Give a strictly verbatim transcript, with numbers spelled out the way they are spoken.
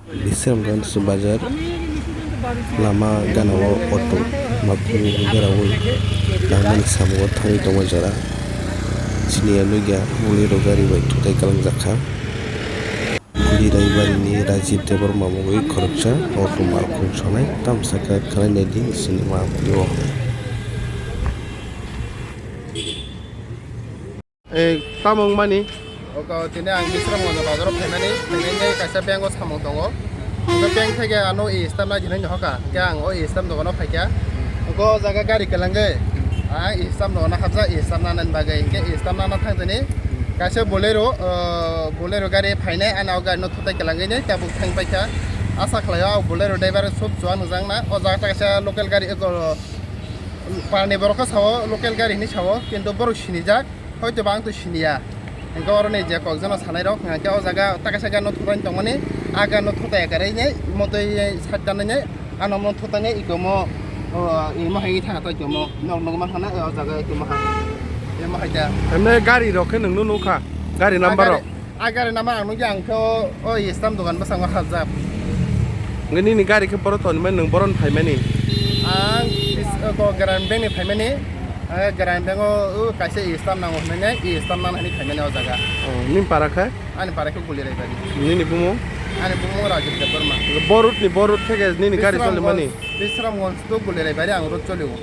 Bisramganj bazar lama gana o auto mapung beraui nangmani samungo thangwi tongma jora. Chini ya nukya Bolero gari bai thutai kalangjak kha. Kuli Raibari ni Rajiv Debbarma mungwi khoroksa auto malkhung sonai tamsaka khlai naidi chini ma phio. Eh, tamo wngmani? Oko tini ang Bisramganj bazaro phaimani, phainai kaisa bank o samung tongo. Oko bank theke ano e stamp nai hinwi hoka, hingke ang o e stamp dogano phaikha. Oko o jaga gari kwlangwi, ang e stamp dogano hapjak, e stamp nanani bagwi, hingke e stamp nana thangtini kaisa Bolero, o, Bolero gari phainai, ano o gari no thutai kwlangwi nai tabuk thang paikha. Asa khlaio o Bolero driver sub chuan hwnjakna, o jaga kaisa local gari, eko, parni borok khe sao, local gari hinwi sao, kintu borok sinijak. Hoito ba ang to siniya. Hingke oro ni je kokjano sanai rok, hingke o jaga taka saka no thutai tongmani, aga no thutai kare ne, motoi sat dan ne, ano mo thutai ne ikomo, o, imo hai thana to ikomo, nok nok ma hana o jaga ikomo ha. Imo hai ta. Emne gari rok khe nung no nukha, gari number rok. A gari number ang nukya ang khe o, o stamp dogan bwskango hapjak. Nge nini gari khe boro toni mani, nung boron phaimani? Ang bis-, ko Grand Bank ni phaimani. Ang Grand Bank o, o kaisa e stamp nango hinwi, e stamp nang hinwi phaimani o jaga. Oh, nini para khe? Ani para khe Guli Raibari. Nini bumung? Ani bumung Rajib Debbarma. Bo road ni, bo road theke nini gari choli mani? Bisramganj to Guli Raibari ang road choli o.